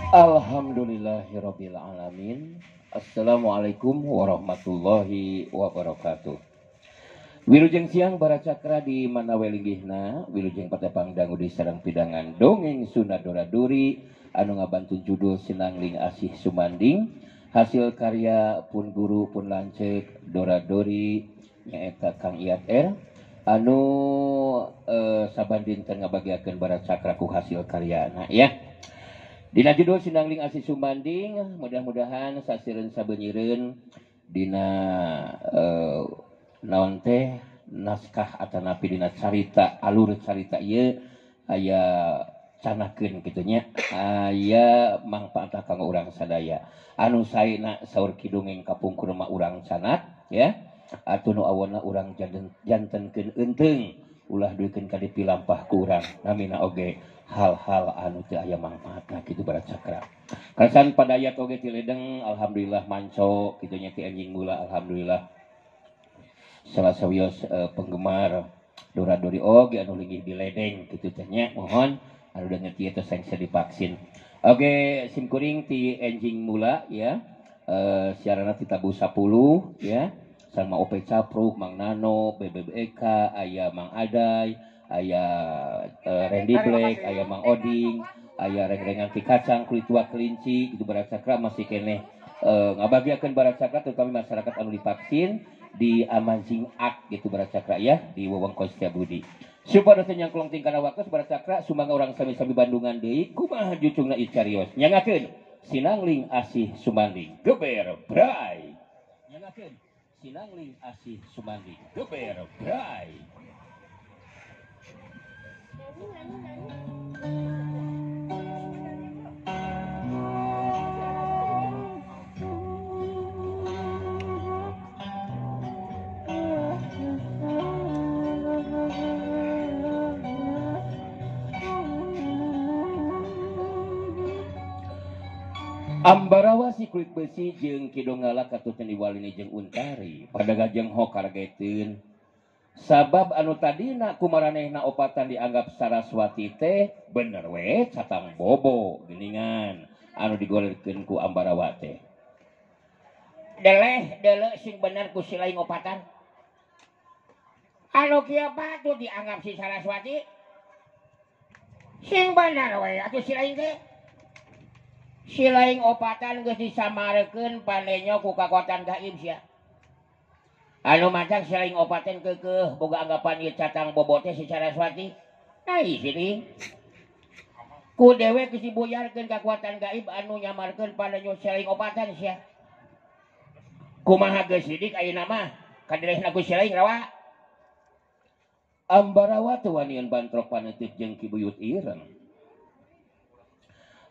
Alhamdulillahirabbil alamin. Assalamualaikum warahmatullahi wabarakatuh. Wilujeng siang bara cakra di mana we linggihna, wilujeng patepang dangu di sareng pidangan dongeng Sunda Dora Dori anu ngabantu judul Sinangling Asih Sumanding, hasil karya pun guru pun lanceuk Dora Dori nyaeta Kang Iyat R anu saban dinten ngabagiakeun bara cakra ku hasil karyana ya. Dina judul Sinangling Asih Sumanding, mudah-mudahan sasireun sabeunyireun dina naon teh naskah atanapi dina carita alur carita ieu aya canakeun kitu nya, aya mangpaatna kanggo urang sadaya. Anu saena saur Ki Dongeng kapungkur mah urang canak ya, atuh nu awonna urang jantenkeun eunteung ulah duikeun ka dipilampah ku urang namina oge hal-hal anu teu aya mangpaatna kitu bara cakra. Karasan padayat oge ti ledeng alhamdulillah manco kitu nya ti anjing mula alhamdulillah. Salah sawios penggemar Dora Dori oge anu linggih di ledeng kitu teh nya, mohon anu deungeut ieu teh sangse divaksin. Oge simkuring ti enjing mula ya, siaranna ti tabu 10 ya, sama OP Capruk, Mang Nano, BBBK, aya Mang Adai, aya Randy Black, aya Mang Oding, aya reng-rengan ti kacang, kulit tua kelinci, gitu bara cakra masih keneh ngabagiakeun bara cakra terutama masyarakat anu divaksin di Amazing Act gitu bara cakra ya di wewengkon Setiabudi. Supados teu nyangklong tingkana waktu bara cakra sumangga urang sami-sami Bandungan deui kumaha jucungna ieu carios. Nyangakeun Sinangling Asih Sumanding geber bray. Nyangakeun Sinangling Asih Sumanding geber bray. Ambarawa si kulit besi jeung Ki Donggala katut Nini jeung Untari pada gajeng ho kargeteun. Sabab anu tadina kumaranehna opatan dianggap Saraswati teh bener we catang bobo geuningan anu digolirkeun ku Ambarawa teh. Deleh deleh sing bener ku si laing opatan. Anu kieu patut dianggap si Saraswati sing bener we atuh si laing teh. Si laing opatan geus disamarekeun panenyo ku kakuatan gaib sia. Anu matak si laing opatan keukeuh boga anggapan ieu catang bobo teh si Saraswati. Ai sini. Ku dewe geus dibuyarkeun kakuatan gaib anu nyamarkeun panenyo si laing opatan sia. Kumaha geus sidik ayeuna mah kadelehna ku si laing rawa. Ambarawa teu wanian bantrok paneuteup jeung Ki Buyut Ireng.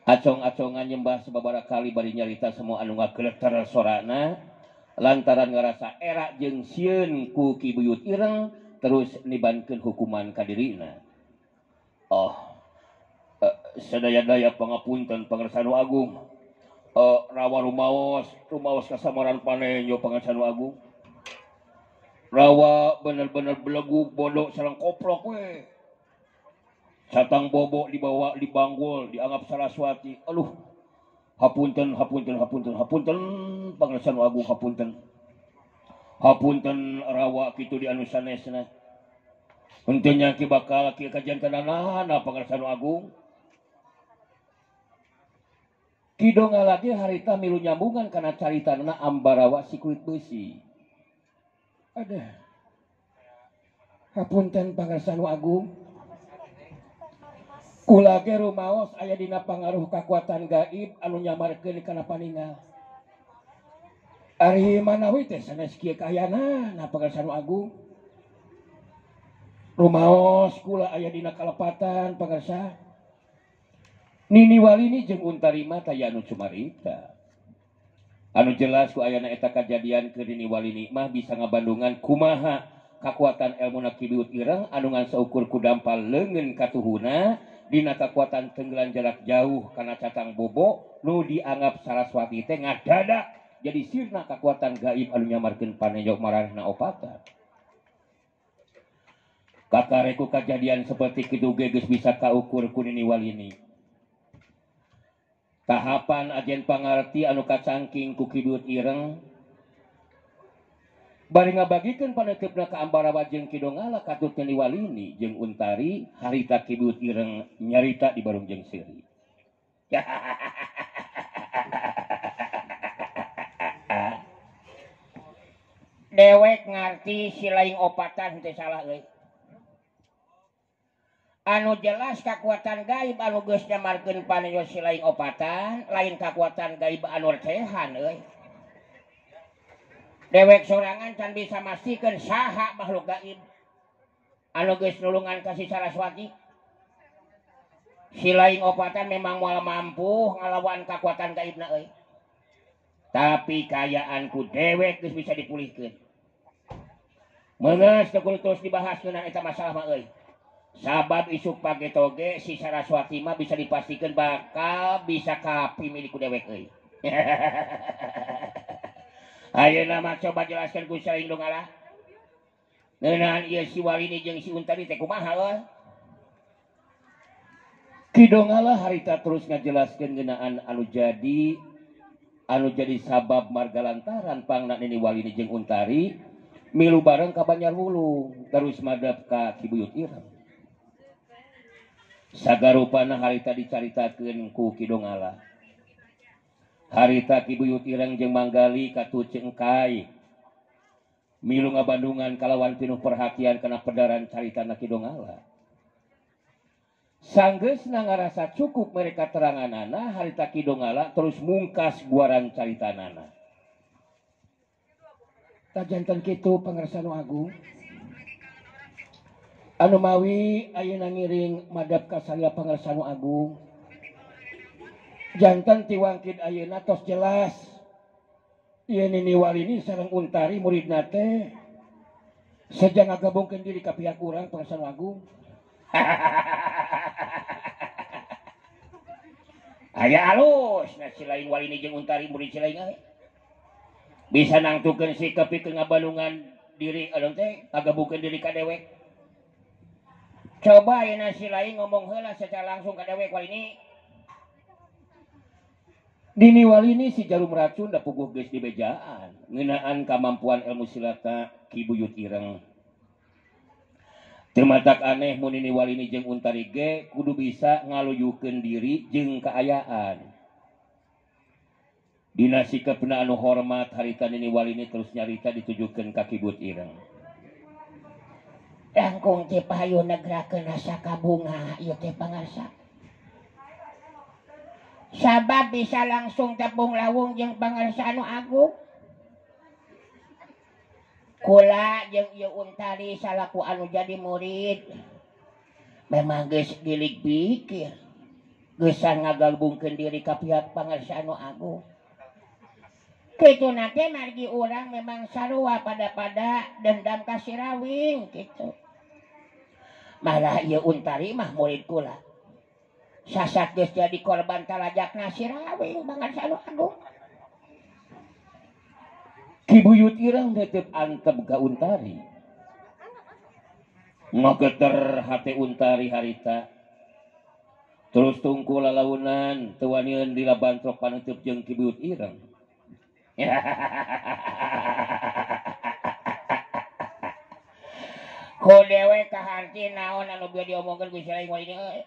Acong-acongan nyembah sababaraha kali bari nyarita semua anu ngageleter sorana lantaran ngarasa era jeung sieun ku Ki Buyut Ireng terus nibankeun hukuman ka dirina. Oh, sadaya-daya pangapunten Pangersanu Agung. Rawa rumaos, rumaos kasamaran panenyo Pangersanu Agung. Rawa bener-bener belegug bodoh sareng koplok we. Catang bobo dibawa dibanggul dianggap Saraswati. Aduh, hapunten hapunten hapunten hapunten Pangersanu Agung hapunten. Hapunten rawa kitu di anu sanesna. Henteu nyangki bakal kieu kajantenanana Pangersanu Agung. Ki Donggala ge harita milu nyambungan kana caritana Ambarawa si kulit besi. Aduh. Hapunten Pangersanu Agung. Kula ge rumaos aya dina pangaruh kakuatan gaib anu nyamarkeun kana paningal. Ari manawi teh sanes kieu kaayana Pangersanu Agung. Rumaos kula aya dina kalepatan Pangersa. Nini Walini jeung Untari mah taya anu cumarita. Anu jelas ku ayana eta kajadian keur Nini Walini mah bisa ngabandungan kumaha kakuatan elmuna Ki Buyut Ireng anu ngan saukur ku dampal leungeun katuhuna dina kakuatan tenggelan jarak jauh kana catang bobo nu dianggap Saraswati teh ngadadak jadi sirna kakuatan gaib anu nyamarkeun panenjok maranehna opatan. Kakareku kajadian seperti kitu ge geus bisa kaukur ku Nini Walini. Tahapan ajen pangarti anu kacangking ku Ki Buyut Ireng bari ngabagikeun paneuteup ka Ambarawa jeung Ki Donggala katut Nini Walini jeung Untari harita Ki Buyut Ireng nyarita di barung jeung seuri. Dewek ngarti si laing opatan teu salah euy. Anu jelas kakuatan gaib anu geus nyamarkeun panenyo si laing opatan lain kakuatan gaib anu recehan euy. Dewek sorangan can bisa mastikeun saha makhluk gaib anu geus nulungan ka si Saraswati. Si laing opatan memang moal mampu ngalawan kakuatan gaibna euy. Tapi kayaan ku dewek geus bisa dipulihkeun. Meungeus teu kudu terus dibahas ngeunaan eta masalah mah euy. Sabab isuk pagi toge si Saraswati mah bisa dipastikan bakal bisa kapimilih ku dewek euy. Ayeuna mah coba jelaskan ku si Laing Donggala. Ngeunaan ieu si Walini jeung si Untari teh kumaha euy? Ki Donggala harita terus ngajelaskeun ngeunaan anu jadi sabab marga lantaran pangna Nini Walini jeung Untari milu bareng ka Banjarwulung terus madep ka Ki Buyut Ireng. Sagarupana harita dicaritakeun ku Ki Donggala. Harita Ki Buyut Ireng jeung Manggali katut Cengkai milu ngabandungan kalawan pinuh perhatian kana pedaran caritana Ki Donggala. Sanggeusna ngarasa cukup mereka teranganana, harita Ki Donggala terus mungkas guaran caritanana. Tajanten kitu pangersa nu agung. Anu mawi ayeuna ngiring madhep ka salila pangersa nu agung. Janten tiwangkid ayeuna tos jelas. Ieu Nini Walini sareng Untari muridna teh seja ngagabungkeun diri ka pihak urang pangersa nu agung. Aya alus na si Laing Walini jeung Untari murid si Laing euy. Bisa nangtukeun sikap pikeun ngabalungan diri anu teh ngagabungkeun diri ka dewek. Coba ayeuna si Laing ngomong heula secara langsung ka dewek Walini. Nini Walini si jarum racun da puguh geus dibejaan ngeunaan kamampuan ilmu silata Ki Buyut Ireng. Teu matak aneh mun Nini Walini jeung Untari ge kudu bisa ngaluyukeun diri jeung kaayaan. Dina sikapna anu hormat harita Nini Walini terus nyarita ditujukeun ka Ki Buyut Ireng. Langkung teh payu negrakeun rasa kabunga ieu teh pangarsa. Sabab bisa langsung tepung lawung jeung pangarsa anu agung. Kula jeung ieu Untari salaku anu jadi murid. Memang geus gilig pikir. Geusan ngagabungkeun diri ka pihak pangarsa anu agung. Kitu nate margi urang memang sarua pada-pada dendam ka si Rawing kitu. Malah ieu Untari mah murid kula. Sasat geus jadi korban talajakna si Rawing pangarsa anu agung. Ki Buyut Ireng tetep antep ka Untari. Ngageter hate Untari harita. Terus tungku lalaunan teu wanieun dilabantrok paneuteub jeung Ki Buyut Ireng. Ku dewek kaharti naon anu bieu diomongkeun ku si Laing Walini euy.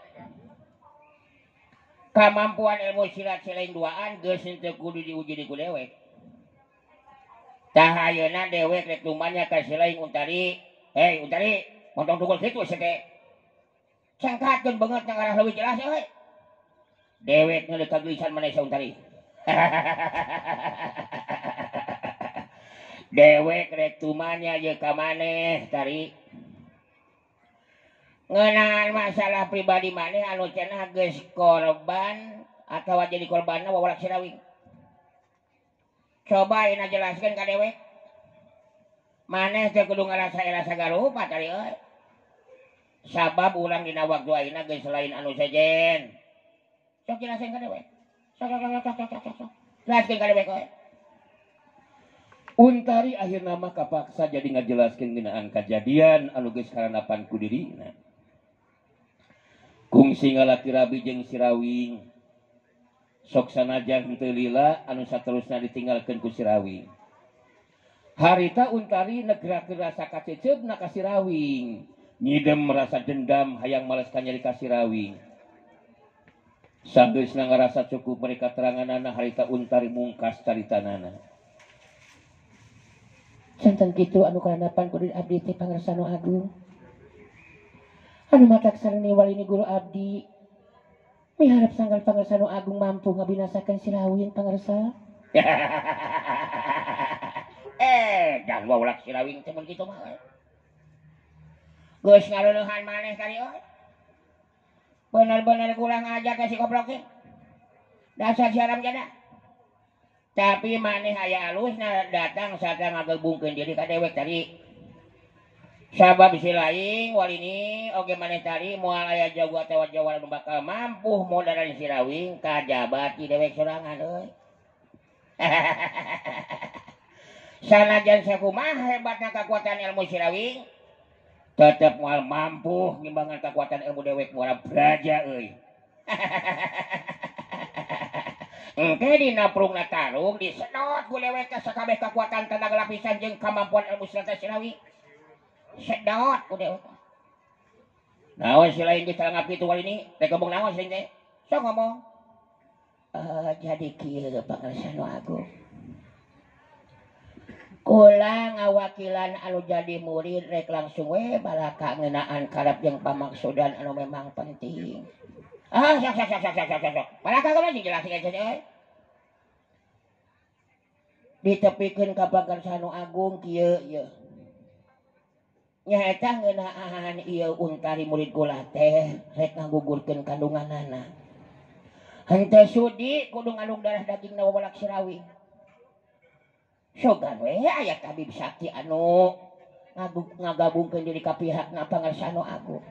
Kamampuan ilmu silat si Laing duaan geus henteu kudu diuji di ku dewek. Tah ayeuna dewek rek lumanya ka si Laing Untari. Hei Untari, montong tukul kitu sia teh. Cangkatkeun beungeut nang arah leuwih jelas euy. Dewek ngeuleuh kageulisan maneh sia Untari. Dewek rek tumanya jeung ka maneh tari. Ngeunaan masalah pribadi maneh anu cenah geus korban atawa jadi korbanna wawalak si Rawing. Coba ayeuna jelaskeun ka dewek. Maneh teh kudu ngarasa era sagarupa tari euy. Sabab urang dina waktu ayeuna geus lain anu sejen. Sok jelaskeun ka dewek. Sok sok sok sok sok sok. Jelaskeun ka dewek euy. Untari akhirna mah kapaksa jadi ngajelaskeun ngeunaan kajadian anu geus karanapan ku dirina. Kungsi ngalaki rabi jeung Sirawing. Sok sanajan henteu lila anu saterusna ditinggalkeun ku Sirawing. Harita Untari negerakeun rasa kaceceupna ka Sirawing. Nyidem merasa dendam hayang males ka nyeri ka Sirawing. Sanggeusna ngarasa cukup mereka teranganana harita Untari mungkas caritanana. Santan kitu anu karanapan ku diri abdi teh Pangersa nu agung. Anu matak sareni walini guru abdi. Miharep sangkan Pangersa nu agung mampu ngabinasakeun Sirawing Pangersa. Dan wawulak Sirawing teh mun kitu mah. Geus ngaleueuhan maneh tadi euy. Bener-bener kurang ajar ka si goblok teh. Dasar si haram jada. Tapi maneh aya alusna datang sarta ngagabungkeun diri ka dewek tadi. Sabab si laing walini oge maneh tadi moal aya jago atawa jawara nu bakal mampu modaran Sirawing kajaba ti dewek sorangan euy. Sanajan sakumaha hebatna kakuatan ilmu Sirawing tetep moal mampu ngimbangan kakuatan ilmu dewek muara braja euy. Engke dina prungna tarung disedot ku dewek ka sakabeh kakuatan tenaga lapisan jeung kamampuan ilmu silat Sirawing. Sedot ku dewek. Naon si lain geus talangap kitu walini? Rek ngomong naon si lain teh? Sok ngomong. Jadi kieu Pangersa nu agung. Kula ngawakilan anu jadi murid rek langsung we balaka ngeunaan karep jeung pamaksudan anu memang penting. Ah, sok sok sok sok sok sok. Balaka kumaha sing jelas aja euy. Ditepikeun ka Pangersa nu agung kieu ieu. Nyaeta ngeunaan ieu Untari murid kula teh rek ngagugurkeun kandunganana. Henteu sudi kudu ngalung darah dagingna wawalak Sirawing. Sogan we aya tabib sakti anu ngagabungkeun diri ka pihakna Pangersa nu agung.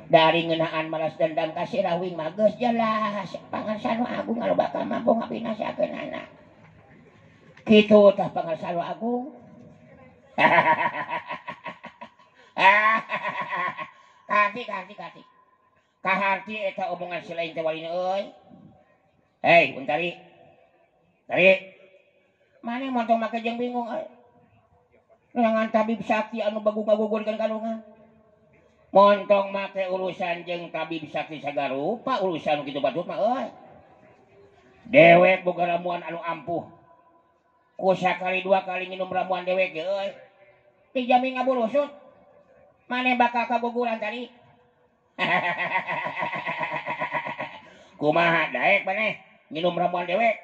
Dari ngeunaan malas dendam ka Sirawing mah geus jelas Pangersa nu agung anu bakal mampu ngabinasakeunana. Kitu tah Pangersa nu agung. Kaharti kaharti kaharti. Kaharti eta omongan si lain teh walina euy. Hei Untari. Tari. Maneh montong make jeung bingung euy. Neangan tabib sakti anu bagus ngagugurkeun kandungan. Montong make urusan jeung tabib sakti sagarupa urusan kitu batut mah euy. Dewek boga ramuan anu ampuh. Ku sakali dua kali nginum ramuan dewek ge euy. Dijamin ngaburusut. Maneh bakal kaguguran tadi. Kumaha daek maneh nginum ramuan dewek?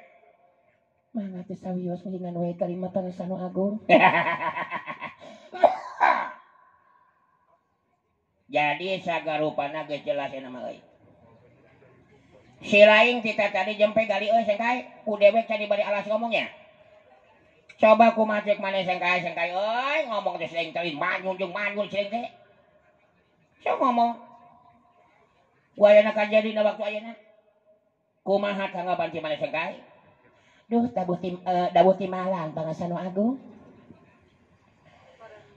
Mangga teh sawios mendingan we kalima Pangersa nu agung. Jadi sagarupana geus jelas eta mah euy. Si laing tita tadi jempe gali euy sengkai ku dewek can dibari alas ngomongnya. Coba kumaha ceuk maneh sengkai sengkai euy ngomong teh si laing tadi manyun jeung manyun si laing teh. Sok ngomong. Ku ayeuna kajadina waktu ayeuna. Kumaha tanggapan ti maneh sengkai? Duh dawuh timalan Pangersa nu agung.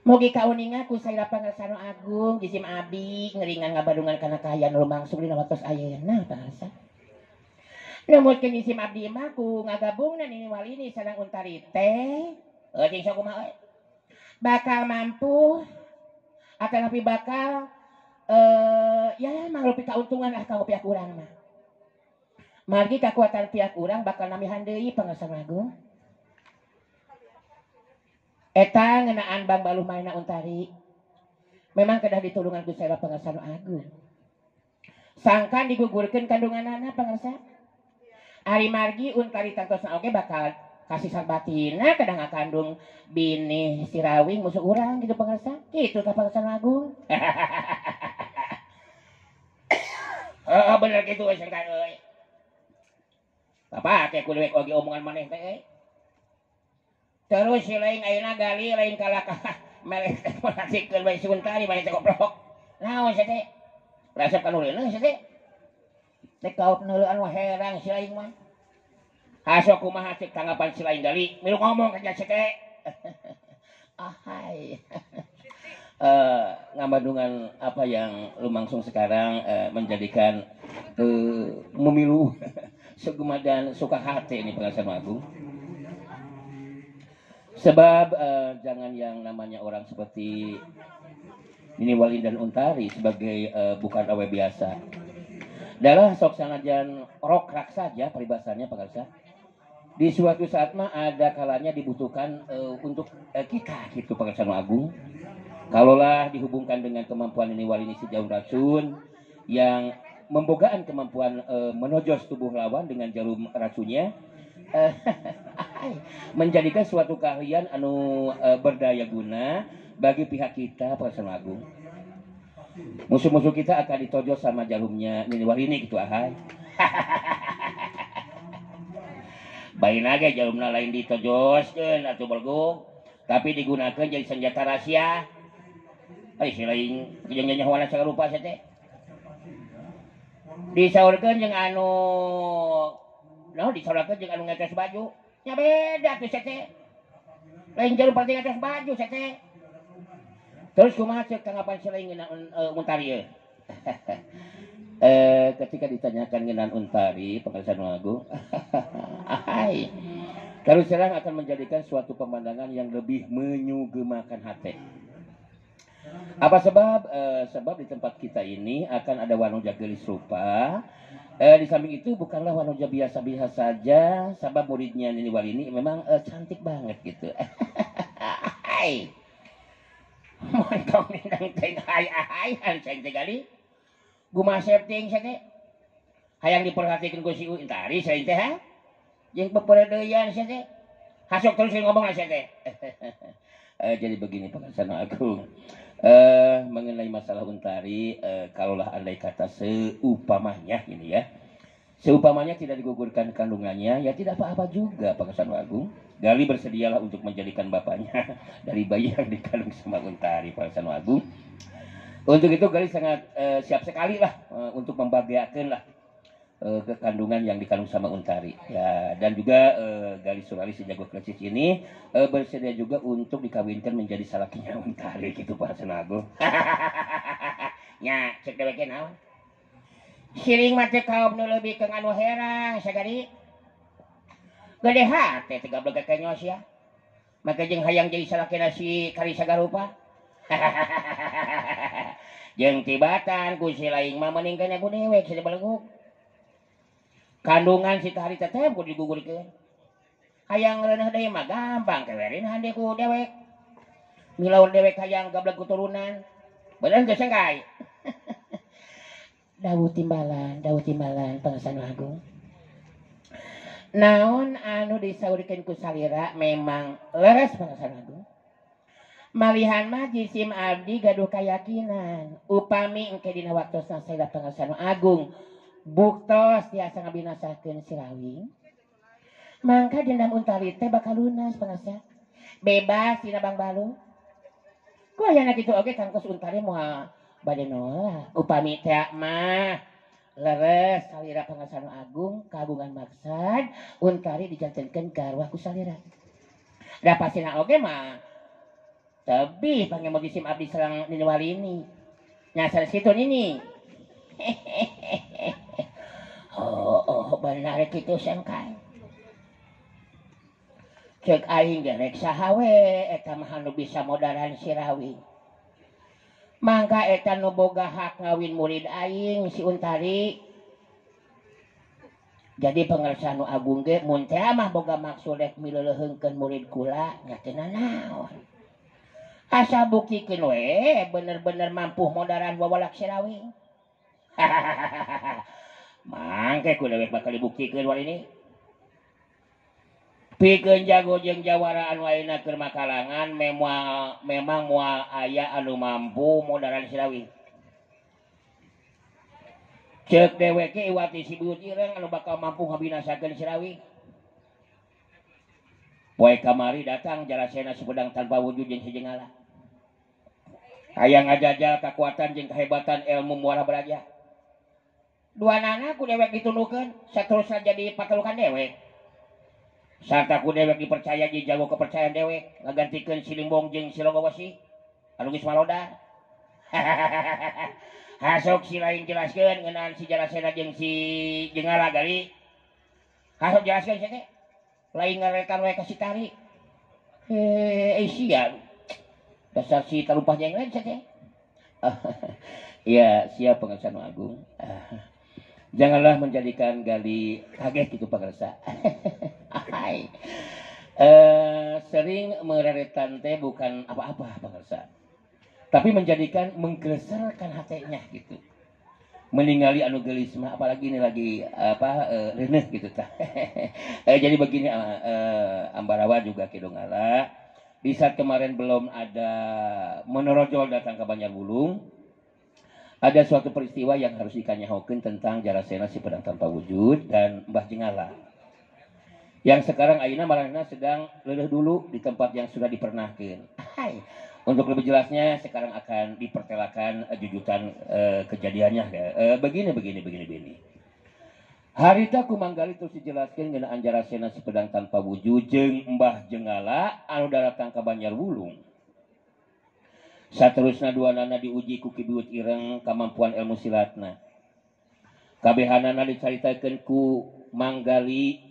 Mugi kauninga ku saira Pangersa nu agung jisim abdi ngeringan ngabadungan kana kahayaan nu lumangsung dina waktos ayeuna Pangersa. Numutkeun jisim abdi mah ku ngagabungna nini walini sareng Untari teh. Euy sok kumaha euy? Bakal mampu atanapi bakal ya mangrupi kauntungan lah kanggo pihak urang mah. Margi kakuatan pihak urang bakal namihan deui Pangersa agung. Eta ngeunaan Bang Baluh Maena Untari. Memang kedah ditulungan ku saira Pangersa agung. Sangkan digugurkeun kandunganana Pangersa. Ari margi Untari tangtosna oge bakal kasih sabatina kedah ngakandung binih Sirawing musuh urang gitu Pangersa. Kitu ka Pangersa agung. Heeh bener kitu euy sangkan euy. Bapak ku dewek oge omongan maneh teh euy. Terus si lain ayeuna gali lain kalakah meleh teh perhatikeun bae si Untari maneh teh goblok. Naon sia teh? Resep ka nu leuneung sia teh. Teh kaop neuleuan wah herang si lain mah. Haso kumaha cek tanggapan si lain gali milu ngomong ka cek. Ahai. Ngabandungan apa yang lumangsung sekarang menjadikan memilu sugema dan suka hati ini Pangasan Agung. Sebab jangan yang namanya orang seperti ini Wali dan Untari sebagai bukan awe biasa. Dalah sok sanajan rokrak saja paribasannya Pangarsa. Di suatu saat mah ada kalanya dibutuhkan untuk kita gitu Pangarsa Agung. Kalaulah dihubungkan dengan kemampuan ini Wali ini si jarum racun yang membogaan kemampuan menojos tubuh lawan dengan jarum racunnya, menjadikan suatu keahlian anu berdaya guna bagi pihak kita Pangarsa Agung. Musuh-musuh kita akan ditojos sama jarumnya Nini Walini gitu ahai. Baina ge jarumna lain ditojoskeun atuh belgug, tapi digunakan jadi senjata rahasia. Ai si lain jeung nyahoana sagarupa sia teh. Disaurkeun jeung anu naon disaurkeun jeung anu ngetes baju. Nya beda tuh sia teh. Lain jarum penting ngetes baju sia teh. Terus kumaha cek tanggapan si lain ngeunaan Untari ieu? Ketika ditanyakan ngeunaan Untari Pangarsa Agung, ahai. Terus terang akan menjadikan suatu pemandangan yang lebih menyugemakan hati. Apa sebab? Sebab di tempat kita ini akan ada wanoja gelis rupa. Di samping itu bukanlah wanoja biasa-biasa saja, sebab muridnya Nini Walini memang cantik banget gitu. Ahai. Montong nindang teh ai-aian ceng teh gali. Gumasep ting sia teh. Hayang diperhatikeun ku si Untari saing teh ha. Jeung peperedeuyan sia teh. Hasok terus ngomong sia teh. Jadi begini Pangarsa Agung. Mengenai masalah Untari, kalaulah andai kata seupamanya ini ya. Seupamanya tidak digugurkan kandungannya, ya tidak apa-apa juga Pangarsa Agung. Gali bersedialah untuk menjadikan bapaknya dari bayi yang dikandung sama Untari Pangarsa Agung. Untuk itu Gali sangat siap sekali lah untuk membahagiakan lah kekandungan yang dikandung sama Untari. Ya, dan juga Gali Surali si jago klecis ini bersedia juga untuk dikawinkan menjadi salakinya Untari gitu Pangarsa Agung. Nya cek dewek naon? Siring mah teh kaum nu leuwih ke anu herang sagari. Gede hate teh gablek kenyos ya. Maka jeung hayang jadi salakina si Kari Sagarupa. Jeung tibatan ku si lain mah meningkeun ku dewek si beleguk. Kandungan si tari tetep kudu digugurkeun. Hayang reuneuh deui mah gampang kewerin hande ku dewek. Milaur dewek hayang gablek keturunan. Bener geus sengkai. Dawuh timbalan Pangarsa Agung. Naon anu disaurikeun ku salira memang leres Pangarsa Agung. Malihan mah jisim abdi gaduh kayakinan upami engke dina waktosna salira Pangarsa Agung buktos tiasa ngabinasakeun si Rawing. Mangka dendam Untari teh bakal lunas Pangarsa. Bebas tina Bangbalu. Ku ayana kitu oge tangkos Untari moal bade nolak. Upami teh mah leres salira Pangarsa Agung kagungan maksad Untari dijantenkeun garwah ku salira. Da pasina oge mah tebih pangemot jisim abdi sareng Nini Walini. Nya sanes kitu nini. Oh, benar kitu sangkai. Cek aing ge rek saha we eta mah anu bisa modaran si Rawi. Mangka eta nu boga hak ngawin murid aing si Untari. Jadi Pangarsa nu Agung ge mun teh mah boga maksud rek mileuleheungkeun murid kula nya teu nanaon. Asa buktikeun we bener-bener mampu modaran wawalak si Rawi. Mangke ku dewek bakal dibuktikeun walini. Pikeun jago jeung jawara anu ayeuna keur makalangan memang moal aya anu mampu modaran si Rawi. Ceuk dewek ge iwati si buyut ireng anu bakal mampu ngabinasakeun si Rawi. Poe kamari datang Jarasena Sumedang tanpa wujud jeung hijengala. Hayang ngajajal kakuatan jeung kehebatan ilmu muara beraja. Dua nana ku dewek ditundukeun, saterusna jadi patalukan dewek. Sarta ku dewek dipercaya jeung jago kepercayaan dewek ngagantikeun si Limbong jeung si Logowesi anu geus maloda. Hasok si lain jelaskeun ngeunaan si Jarasena jeung si Jengala gali. Hasok jelaskeun sia teh. Lain ngaretan we ka si Tari. Sia. Dasar si talumpah jeung lain sia teh. Ya, siap Pangeran Agung. Janganlah menjadikan Gali kaget gitu pangersa. Hai. Sering mereretan teh bukan apa-apa pangersa. Tapi menjadikan menggeserkan hatenya gitu. Meningali anu geulis mah apalagi ini lagi apa reuneuh gitu tah. Jadi begini Ambarawa juga Ki Donggala. Di saat kemarin belum ada Menorojol datang ke Banjar Wulung, ada suatu peristiwa yang harus dikanyahokeun tentang Jarasena si pedang tanpa wujud dan Mbah Jengala. Yang sekarang ayeuna maranehna sedang leuleih dulu di tempat yang sudah dipernahkeun. Hai. Untuk lebih jelasnya sekarang akan dipertelakan jujutan kejadiannya. Begini. Harita ku Manggali terus dijelaskeun ngeunaan Jarasena si pedang tanpa wujud jeung Mbah Jengala anu daratang ka Banjar Wulung. Saterusna duanana diuji ku Ki Buyut Ireng kamampuan ilmu silatna. Kabehanana dicaritakeun ku Manggali.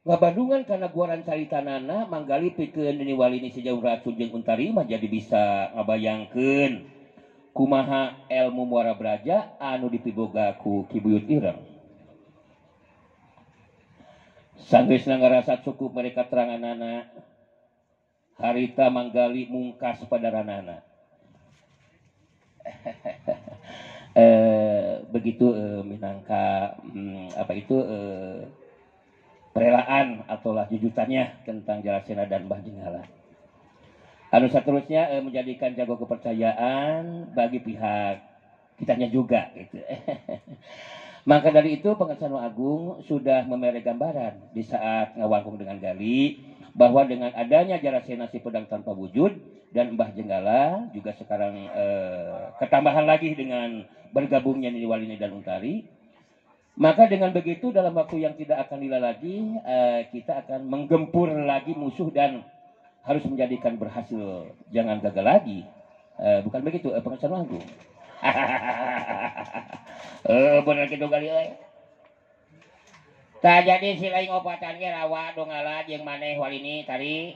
Ngabandungan kana guaran caritanana Manggali pikeun Nini Walini si Jaum Racun jeung Untari mah jadi bisa ngabayangkeun kumaha ilmu Muara Braja anu dipiboga ku Ki Buyut Ireng. Sanggeusna ngarasa cukup mereka teranganana, harita Manggali mungkas padaranana. Begitu minangka apa itu perelaan ataulah jujutannya tentang Jarasena dan Mbah Jengala. Anu seterusnya menjadikan jago kepercayaan bagi pihak kitanya juga gitu. Maka dari itu Pangeran Agung sudah memberi gambaran di saat ngawangkung dengan Gali bahwa dengan adanya Jarasena si pedang tanpa wujud dan Mbah Jenggala juga sekarang ketambahan lagi dengan bergabungnya Nini Walini dan Untari, maka dengan begitu dalam waktu yang tidak akan lila lagi kita akan menggempur lagi musuh dan harus menjadikan berhasil, jangan gagal lagi. Bukan begitu Pangeran Agung? Bener gitu kali euy. Tah jadi si lain opatan ge rawa Donggala jeung maneh Walini tari.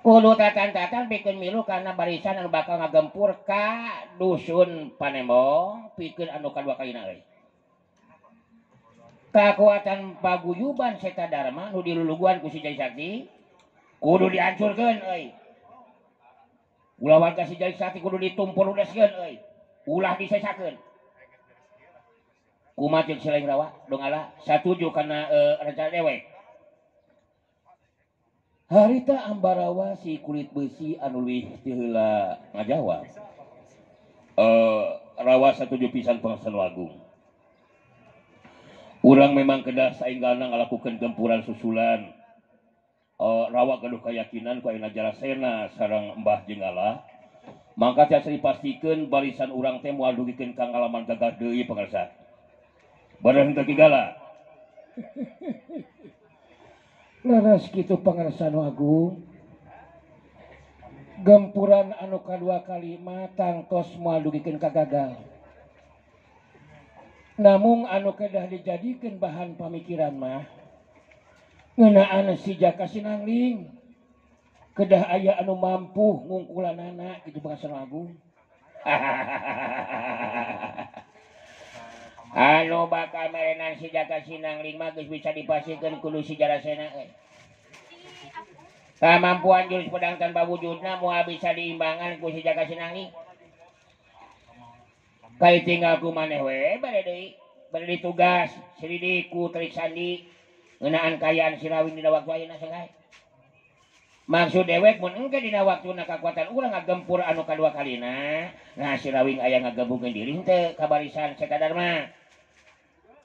Kudu tatan-tatan pikeun milu kana barisan anu bakal ngagempur ka dusun Panembong pikeun anu kadua kalina euy. Kakuatan paguyuban Seta Dharma nu diluluguan ku si Jai Sakti kudu dihancurkeun euy. Ulah warga si Jai Sakti kudu ditumpul ludeskeun euy. Ulah disesakeun. Kumaha ceuk si lain rawa Donggala satuju kana rencana dewek. Harita Ambarawa si kulit besi anu leuwih ti heula ngajawab. Rawa satuju pisan Pangeran Agung. Urang memang kedah saenggalna ngalakukeun gempuran susulan. Rawa gaduh kayakinan ku ayeuna Jarasena sareng Mbah Jenggala. Mangka tiasa dipastikeun barisan urang teh moal dugikeun ka ngalaman gagal deui pangarsa. Bareng henteu gala. Leres kitu Pangersa Nu Agung. Gempuran anu kadua kali mah tangtos moal dugikeun ka gagal. Namung anu kedah dijadikeun bahan pamikiran mah ngeunaan si Jaka Sinangling kedah aya anu mampu ngungkulanana kitu Pangersa Nu Agung. Anu bakal merenan si Jaka Sinangling mah geus bisa dipasikeun kudu si Jarasena euy. Kamampuan jurus pedang tanpa wujudna moal bisa diimbangan ku si Jaka Sinangling. Kai tinggal ku maneh we bade deui, bade ditugas selidik ku Telik Sandi ngeunaan kayaan si Rawing dina waktu ayeuna sangkae. Maksud dewek mun engke dina waktuna kakuatan urang ngagempur anu kadua kalina, nah si Rawing aya ngagabungkeun diri henteu ka barisan Seta Dharma.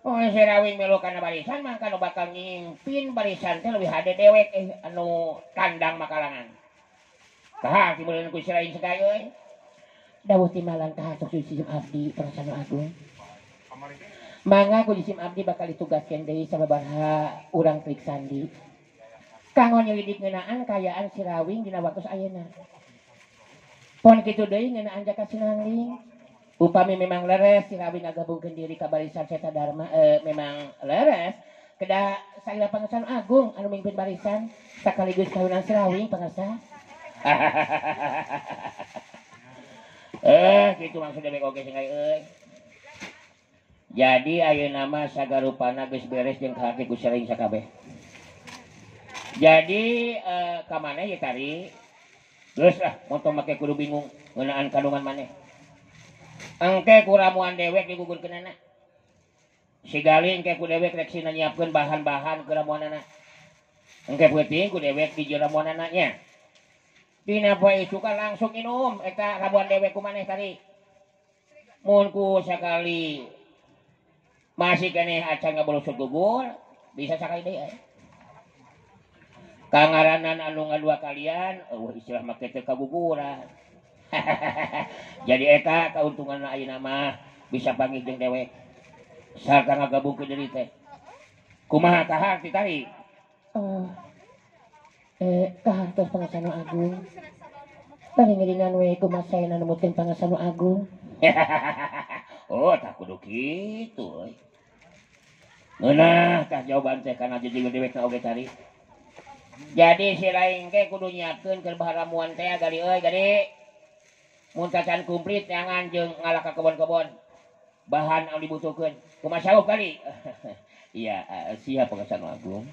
Oh si Rawing melu kana barisan mangka nu bakal ngimpin barisan teh leuwih hade dewek anu tandang makalangan. Kaha timuleun ku si Rawing sakali euy. Dawuh timalan kaha tok suci abdi Pangeran Agung. Mangga ku jisim abdi bakal ditugaskeun deui sababaraha urang trik sandi. Kanggo nyelidik ngeunaan kaayaan Sirawing dina waktu ayeuna. Pon kitu deui ngeunaan Jaka Sinangling. Upami memang leres Sirawing ngagabungkeun diri ka barisan Seta Dharma memang leres kedah saila Pangeran Agung anu mimpin barisan sakaligus kawinan Sirawing pangarsa. Kitu maksud dewek oge sing euy. Jadi ayeuna mah sagarupana geus beres jeung kahati ku sering sakabeh. Jadi ka maneh ieu tari geus lah montong make kudu bingung ngeunaan kandungan maneh. Engke ku ramuan dewek digugurkeunana. Si Gali engke ku dewek rek sina nyiapkeun bahan-bahan ke ramuanana. Engke peuting ku dewek di ramuanana nya. Dina poe isukan langsung minum eta ramuan dewek ku maneh tadi. Mun ku sakali masih keneh acan ngabelusut gugur bisa sakali deui. Kangaranan anu ngadua kalian eueuh istilah make teu kaguguran. Jadi eta kauntunganna ayeuna mah bisa panggih jeung dewek. Sarta ngagabungkeun diri teh. Kumaha kahar ti tari? Oh. Kahartos Pangeran Agung. Bari ngiringan we kumaha saena numutkeun Pangeran Agung. Oh, tak kudu kitu euy. Ngeunah tah jawaban teh kana jeung dewekna oge tari. Jadi si lain ge kudu nyiapkeun keur baharamuan teh gali euy gali. Mun tacan komplit neangan jeung ngalah ka kebon-kebon. Bahan anu dibutuhkeun. Kumaha sanggup kali? Iya, siap Pangeran Agung.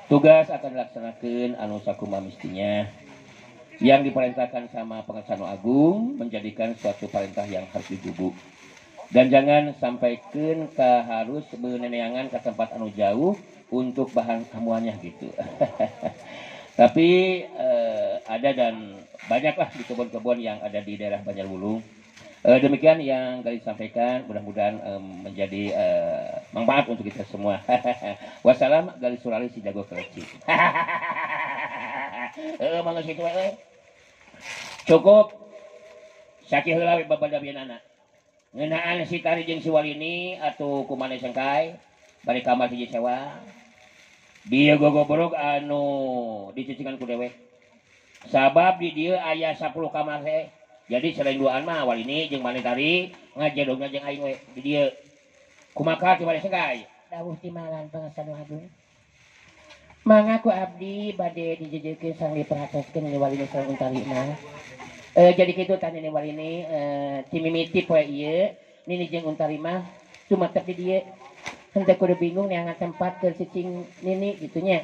Tugas akan dilaksanakan anu sakumaha mestinya. Yang diperintahkan sama Pangeran Agung menjadikan suatu perintah yang harus digugu. Dan jangan sampaikan ke harus meneneangan ke tempat anu jauh untuk bahan kamuannya gitu. Tapi ada dan banyaklah di kebun-kebun yang ada di daerah Banjarwulung. Demikian yang kali sampaikan, mudah-mudahan menjadi manfaat untuk kita semua. Wassalam, Gali Surali si jago keleci. Mangga situ we. Cukup sakih heula we babadabianana. Ngeunaan si Tari jeung si Walini atuh kumaneh sengkai bari kamar hiji sewa. Dieu gogobrog anu dicucikan ku dewek. Sabab di dieu aya 10 kamar teh. Jadi selain duaan mah Walini jeung maneh tari ngajedogna jeung aing we di dieu. Kumaha ti maneh sengkai? Dawuh timalan Pangeran Agung. Mangga ku abdi bade dijejekeun sareng diperhatoskeun ni Walini sareng Untari mah. Jadi kitu tah Nini Walini timimiti poe ieu Nini jeung Untari mah sumetep di dieu. Henteu kudu bingung neangan tempat keur cicing Nini kitu nya.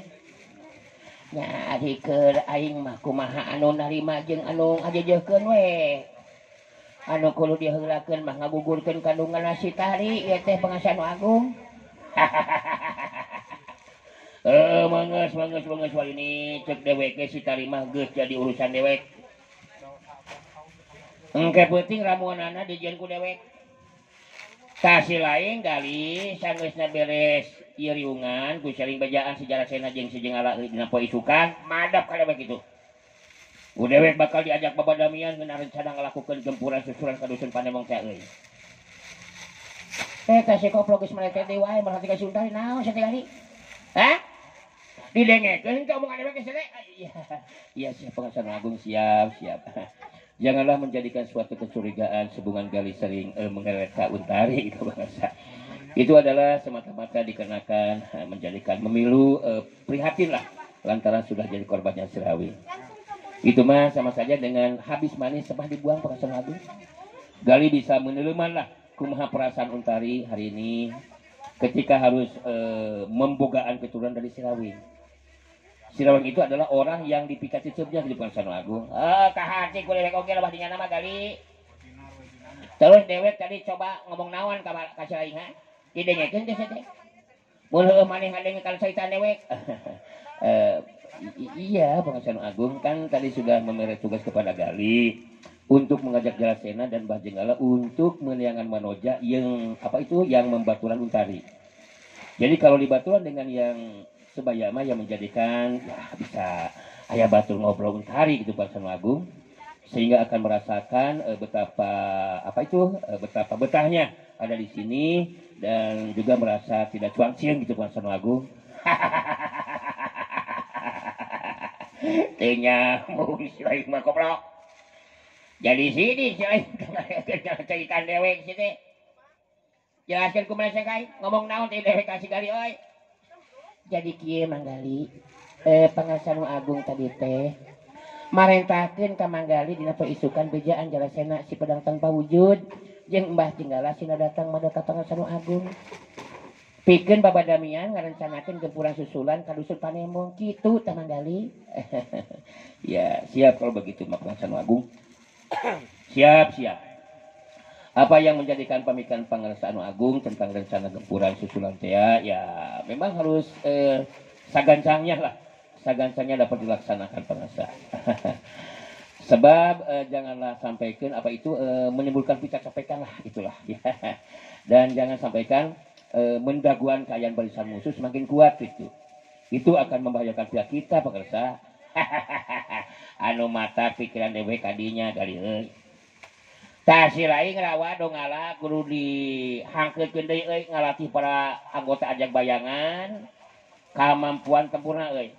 Nya ari keur aing mah kumaha anu narima jeung anu ngajejehkeun we. Anu kudu diheulakeun mah ngagugurkeun kandungan si Tari ieu teh Pangeran Agung. Mangeus mangeus mangeus Walini cek dewek ge si Tari mah geus jadi urusan dewek. Engke peuting ramuanana dijieun ku dewek. Tah si lain gali sanggeusna beres ieu riungan ku saling bejaan sejarah sena jeung si Jenggala dina poe isukan madap ka dewek kitu. Ku dewek bakal diajak babadamian ngeunah rencana ngalakukeun gempuran susulan ka dusun Panemong teh euy. Tah si koplok geus melete deui wae merhati ka si Untari naon sia teh gali? Hah? Didengekeun teh omongan dewek geus teh. Iya, iya siap Pangeran Agung, siap, siap. Janganlah menjadikan suatu kecurigaan sebungan Gali sering mengeret ka Untari itu bangsa. Itu adalah semata-mata dikarenakan menjadikan memilu prihatin lah lantaran sudah jadi korbannya Sirawing. Itu mah sama saja dengan habis manis sepah dibuang Pangeran Agung. Gali bisa meneluman lah kumaha perasaan Untari hari ini ketika harus membogaan keturunan dari Sirawing. Sirawing itu adalah orang yang dipikat cicipnya di Pangeran Agung. Kahati ku dewek oge lebah dinya nama Gali. Terus dewek tadi coba ngomong naon ka si lain ha? Didengekeun teh teh. Mun heueuh maneh ngadenge kana caritaan dewek. Iya, Pangeran Agung kan tadi sudah memberi tugas kepada Gali untuk mengajak Jalasena dan Mbah Jenggala untuk meniangan Manoja yang apa itu yang membaturan Untari. Jadi kalau dibaturan dengan yang sebaya mah yang menjadikan ya bisa ayah batur ngobrol Untari gitu Pangeran Agung, sehingga akan merasakan betapa apa itu betapa betahnya ada di sini dan juga merasa tidak cuang cieung gitu Pangeran Agung. Teu nyambung si aing mah goblok. Jadi sini si aing caitan dewek sini. Jelaskeun kumaha sih kai ngomong naon teh dewek ka si Gali euy. Jadi kieu Manggali, Pangarsanu Agung tadi teh marentahkeun ka Manggali dina peisukan bejaan Jalasena si pedang tanpa wujud jeung Mbah Jenggala sina datang mada ka Pangarsanu Agung. Pikeun babadamian ngarencanakeun gempuran susulan ka dusun Panembong kitu tah Manggali. Ya, siap kalau begitu mah Pangarsanu Agung. Siap, siap. Apa yang menjadikan pamikiran Pangarsanu Agung tentang rencana gempuran susulan teh ya memang harus sagancangnya lah. Sagancangnya dapat dilaksanakan Pangarsa. Sebab janganlah sampaikan apa itu menimbulkan picak sampaikan lah itulah ya. Dan jangan sampaikan mendaguan kaayaan barisan musuh semakin kuat gitu. Itu akan membahayakan pihak kita Pangarsa. Anu mata pikiran dewe kadinya dari euy. Tah si lain rawa dongala kudu dihangkeutkeun deui euy ngalatih para anggota ajag bayangan kamampuan tempurna euy.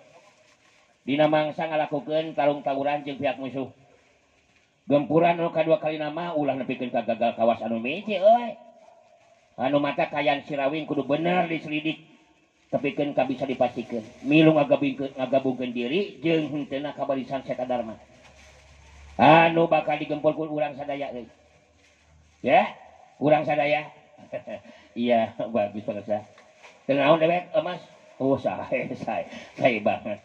Dina mangsa ngalakukeun tarung tawuran jeung pihak musuh. Gempuran anu kadua kali nama ulah nepikeun ka gagal kawas anu miji euy. Anu mata kayan Sirawing kudu bener diselidik tepikeun ka bisa dipastikeun. Milu ngagabungkeun diri jeung henteuna ka barisan Seta Dharma. Anu bakal digempur ku urang sadaya euy. Ya, urang sadaya. Iya, bagus pemirsa. Teu naon dewek, Mas? Oh, sae, sae. Sae banget.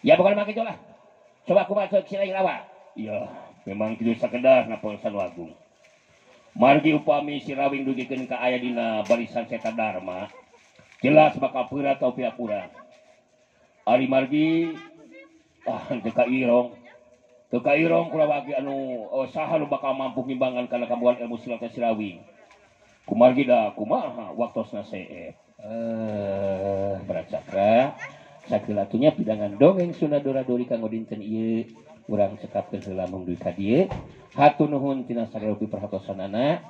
Ya pokoknya mah gitulah. Coba kumaha ceuk si Laing Rawa. Iya, memang kitu sakedar na Pangarsanu Agung. Margi upami Sirawing dugikeun ka aya dina barisan Seta Dharma, jelas bakal peurat atau pihak urang. Ari margi teu ka irong. Teu ka irong kula wagi anu saha nu bakal mampu ngimbangan kana kambuhan ilmu silat Sirawing. Kumargi da kumaha waktosna seep. Berat cakra. Sakilatunya pidangan dongeng Sunda Dora Dori kanggo dinten ieu urang cekapkeun heula mung dugi ka dieu. Hatur nuhun tina sareopi perhatosanana.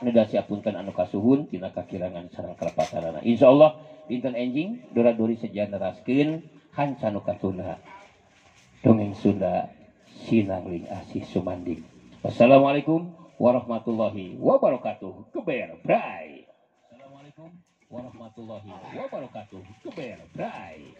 Nedasi apunten anu kasuhun tina kakirangan sareng kalepatanana. Insyaallah dinten enjing Dora Dori seja neraskeun hanca nu katuna. Dongeng Sunda Sinangling Asih Sumanding. Wassalamualaikum warahmatullahi wabarakatuh. Geber bray. Assalamualaikum warahmatullahi wabarakatuh. Geber bray.